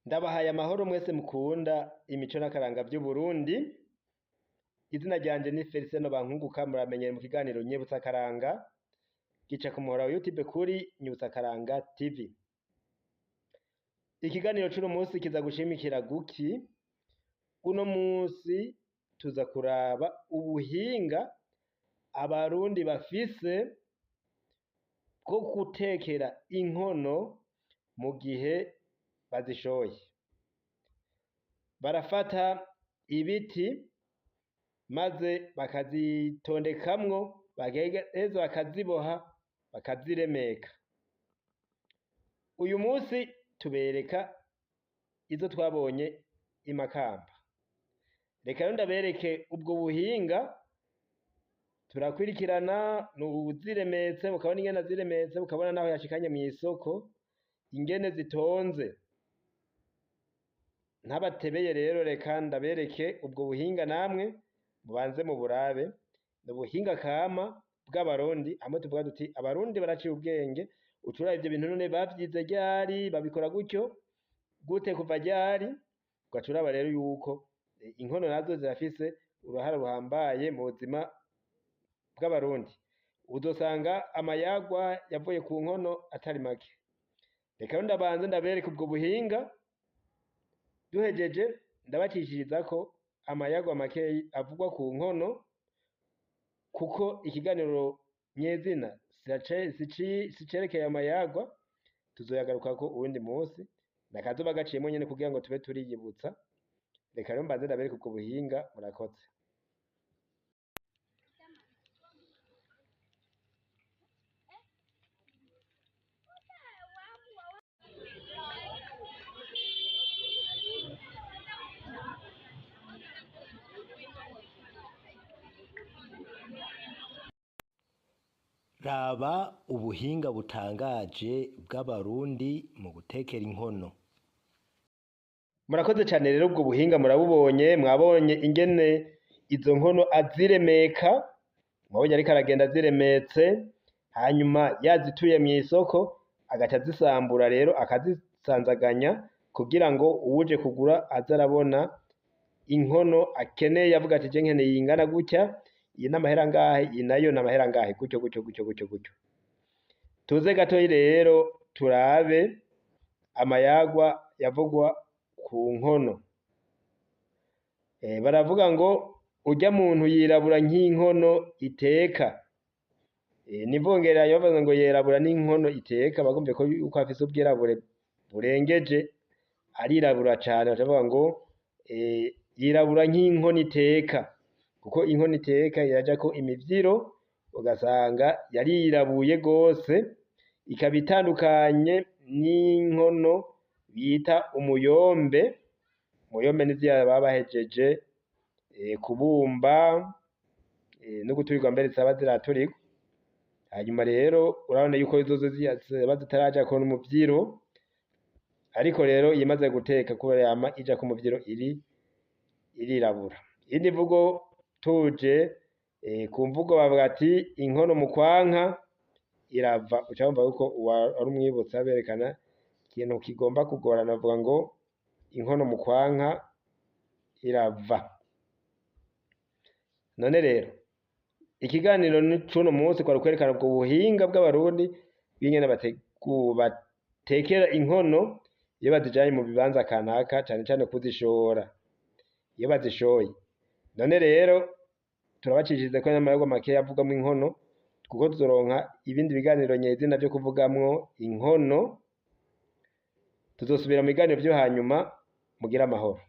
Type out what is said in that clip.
Ndabahaye amahoro mwese mukunda imico n'akaranga vy'Uburundi. Izina ryanje ni Felicien Bankunguka, muramenyere mu kiganiro Nyibutsa Akaranga gica ku muhora wa YouTube kuri Nyibutsa Akaranga TV. Ikiganiro c'uno munsi kiza gushimikira guki? Uno munsi tuza kuraba ubuhinga Abarundi bafise bwo gutekera inkono mu gihe bazishoye. Barafata ibiti maze bakazitondekamwo, bagaheza bakaziboha, bakaziremeka. Uyu munsi tubereka izo twabonye i Makamba. Reka rero ndabereke ubwo buhinga, turakwirikirana n'uwuziremetse, mukabona ingene aziremetse, mukabona naho yashikanye mw'isoko ingene zitonze. Ntabatebeye rero, reka ndabereke ubwo buhinga namwe mubanze muburabe. Ni ubuhinga kama bw'Abarundi, hamwe tuvuga duti Abarundi baraciye ubwenge. Ucuraba ivyo bintu none bavyize ryari, babikora gutyo gute, kuva ryari? Ugaca uraba rero yuko inkono nazo zirafise uruhara ruhambaye mu buzima bw'Abarundi. Uzosanga amayagwa yavuye ku nkono atari make. Reka rero ndabanze ndabereke ubwo buhinga, duhejeje ndabacishirizako amayagwa makeyi avugwa ku nkono, kuko ikiganiro nyezina sicerekeye amayagwa, tuzoyagarukako uwundi munsi. Nakazoba gaciyemwo nyene kugira ngo tube turiyibutsa. Reka rero mbanze ndabereke ubwo buhinga, murakoze. Raba ubuhinga butangaje bw'Abarundi mu gutekera inkono. Murakoze cane rero, ubwo buhinga murabubonye, mwabonye ingene izo nkono aziremeka, mwabonye ariko aragenda aziremetse, hanyuma yazituye mw'isoko agaca azisambura rero akazisanzaganya kugira ngo uwuje kugura aze arabona inkono akeneye, avuga ati je nkeneye iyi ingana gutya, iyi n'amahera angahe, iyi nayo n'amahera angahe, gutyo gutyo gutyo gutyo gutyo. Tuze gatoyi rero turabe amayagwa yavugwa ku nkono. Baravuga ngo urya muntu yirabura nk'inkono iteka. N'imvungeranyo bavuze ngo yirabura n'inkono iteka, bagomvye ko yuko afise ubwirabure burengeje, arirabura cane, baca bavuga ngo yirabura nk'inkono iteka, kuko inkono iteka irajako imivyiro ugasanga yarirabuye gose, ikaba itandukanye n'inkono bita umuyombe. Umuyombe ni ziriya baba bahejeje kubumba, no guturirwa mbere zitaba ziraturirwa. Hanyuma rero urabona yuko zozo ziba zitarajako n'umuvyiro, ariko rero iyimaze guteka kubera yama ijako umuvyiro irirabura. Iyindi mvugo tuje ku mvugo bavuga ati inkono mu kwanka irava. Uca wumva yuko ari umwibutsa, berekana ikintu kigomba kugorana, bavuga ngo inkono mu kwanka irava. None rero ikiganiro c'uno munsi kwari ukwerekana ubwo buhinga bw'Abarundi bw'ingene batekera inkono iyo bazijanye mu bibanza kanaka, cane cane kuzishora iyo bazishoye. None rero turabacishiriza ko n'amayagwa makeya avugamwo inkono, kuko tuzoronka ibindi biganiro nyezina vyo kuvugamwo inkono. Tuzosubira mu biganiro vyo hanyuma, mugire amahoro.